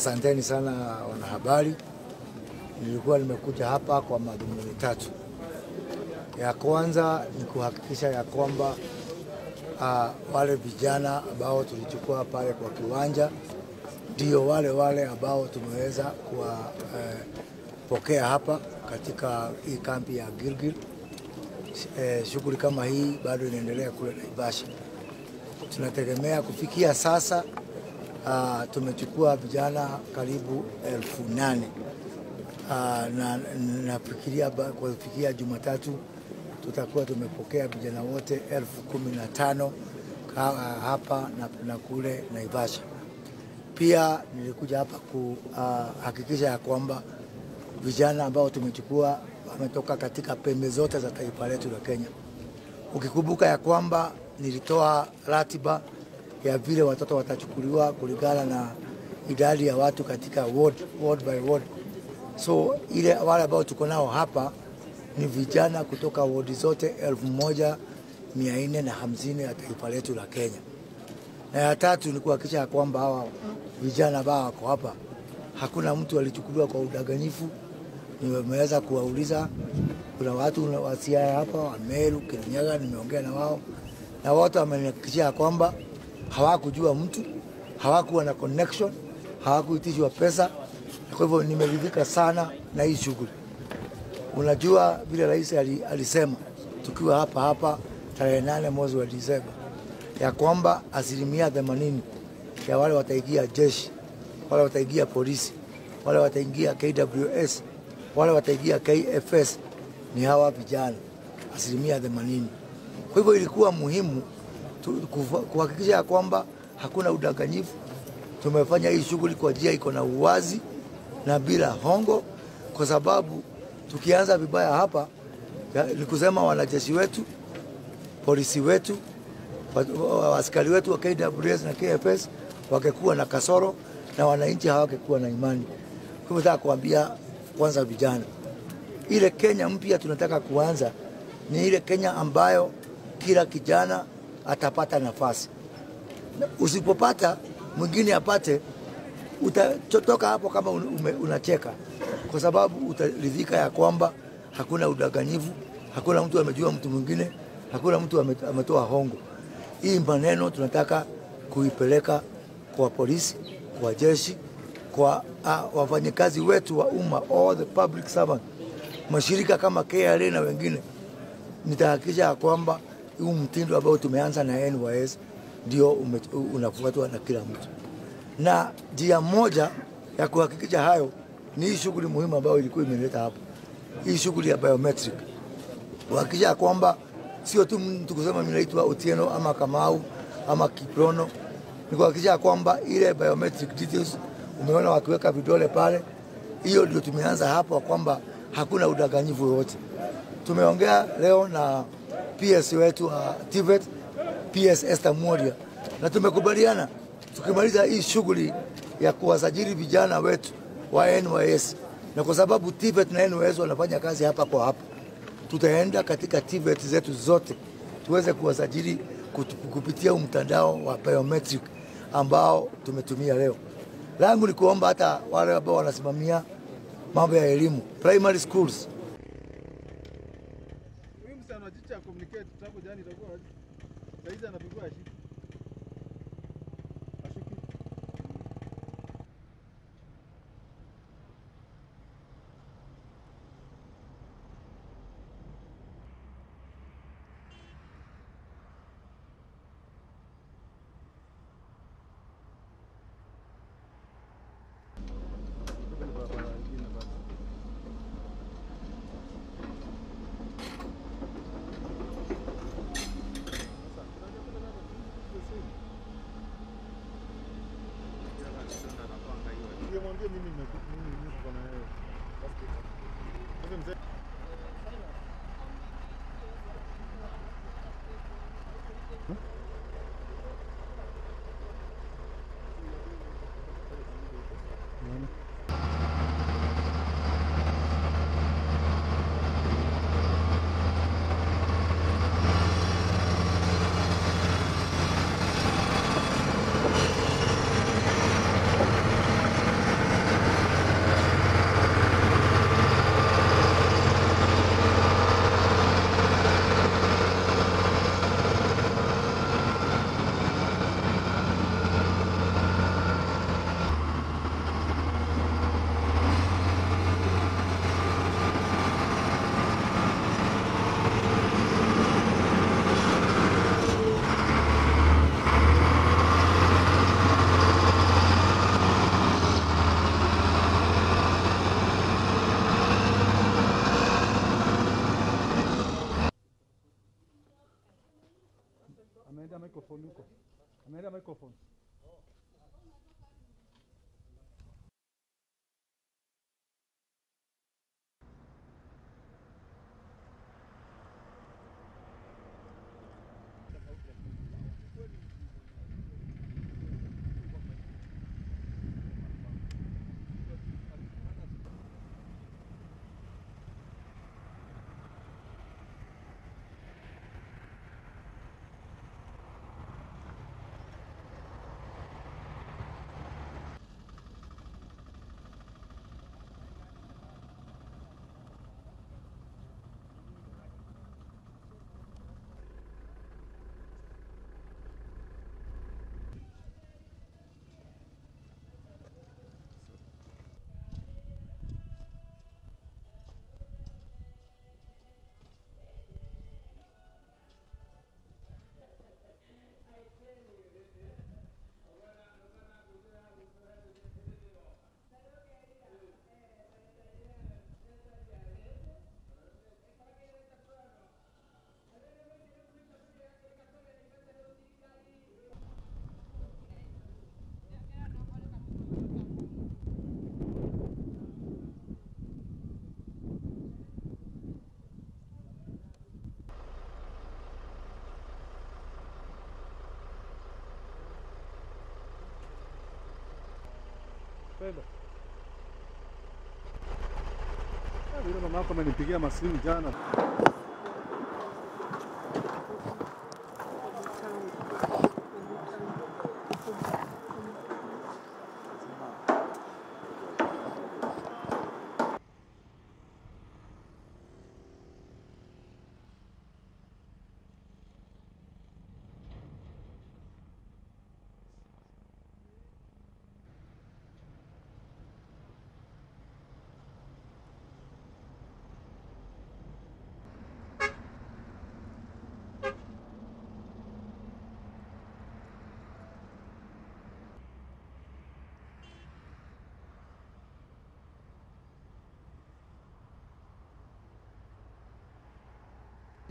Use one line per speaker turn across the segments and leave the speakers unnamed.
Asanteni sana wanahabari. Nilikuwa nimekuja hapa kwa madhumuni tatu. Ya kwanza ni kuhakikisha ya kwamba wale vijana ambao tulichukua pale kwa kiwanja ndio wale ambao tumeweza kuwapokea hapa katika hii kambi ya Gilgil. Shughuli kama hii bado inaendelea kule Naivasha. Tunategemea kufikia sasa tumechukua vijana karibu 8,000. Na nafikiria kufikia Jumatatu tutakuwa tumepokea vijana wote 15,000 hapa na kule Naivasha. Pia nilikuja hapa kuhakikisha ya kwamba vijana ambao tumechukua wametoka katika pembe zote za taifa letu la Kenya. Ukikumbuka ya kwamba nilitoa ratiba ya vile watoto watachukuliwa kulingana na idadi ya watu katika ward, ward by ward. So ile wale ambao tuko nao hapa ni vijana kutoka ward zote 1450 ya taifa letu la Kenya. Na ya tatu ni kuhakikisha kwamba hawa vijana ambao wako hapa hakuna mtu alichukuliwa kwa udanganyifu. Nimeweza kuwauliza, kuna watu wa Siaya hapa, wa Meru, Kirinyaga, nimeongea na wao na wote wamenihakikishia kwamba hawakujua mtu, hawakuwa na connection, hawakuitishwa pesa. Kwa hivyo nimeridhika sana na hii shughuli. Unajua vile rais alisema tukiwa hapa tarehe 8 mwezi wa Disemba ya kwamba 80% ya wale wataingia jeshi, wale wataingia polisi, wale wataingia KWS, wale wataingia KFS ni hawa vijana 80%. Kwa hivyo ilikuwa muhimu kuhakikisha kwamba hakuna udanganyifu. Tumefanya hii shughuli kwa njia iko na uwazi na bila hongo, kwa sababu tukianza vibaya hapa ni kusema wanajeshi wetu, polisi wetu, askari wetu wa KWS na KFS wangekuwa na kasoro na wananchi hawangekuwa na imani. Kwa hivyo nataka kuambia kwanza vijana, ile Kenya mpya tunataka kuanza ni ile Kenya ambayo kila kijana atapata nafasi. Usipopata mwingine apate, utatoka hapo kama unacheka, kwa sababu utaridhika ya kwamba hakuna udanganyifu, hakuna mtu amejua mtu mwingine, hakuna mtu ametoa hongo. Hii maneno tunataka kuipeleka kwa polisi, kwa jeshi, kwa wafanyikazi wetu wa umma, all the public servants, mashirika kama KRA na wengine. Nitahakikisha kwamba huu mtindo ambao tumeanza na NYS ndio unafuatwa na kila mtu. Na njia moja ya kuhakikisha hayo ni hii shughuli muhimu ambayo ilikuwa imeleta hapa, hii shughuli ya biometric. Kuhakikisha kwamba sio tu mtu kusema mimi naitwa Otieno ama Kamau ama Kiprono, ni kuhakikisha kwamba ile biometric details umeona wakiweka vidole pale, hiyo ndio tumeanza hapo kwamba hakuna udanganyifu wowote. Tumeongea leo na PS wetu wa TVET, PS Esther Moria, na tumekubaliana tukimaliza hii shughuli ya kuwasajili vijana wetu wa NYS, na kwa sababu TVET na NYS wanafanya kazi hapa kwa hapa, tutaenda katika TVET zetu zote tuweze kuwasajili kupitia mtandao wa biometric ambao tumetumia leo. Langu ni kuomba hata wale ambao wanasimamia mambo ya elimu, primary schools.
Ameenda microphone huko. Ameenda microphone. Pendo. Yule mama yako amenipigia masimu jana.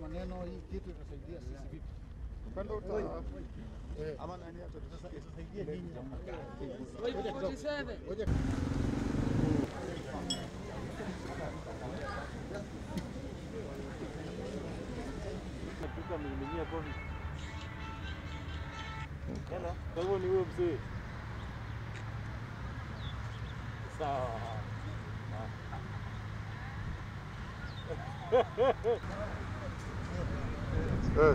Maneno hii kitu itasaidia sisi vipi?
Upendo uta ama nani atatusaidia nini?
Ngoja
Napika miminia kofi. Hello. Kwa hivyo ni huyo mzee. Sawa.
Okay.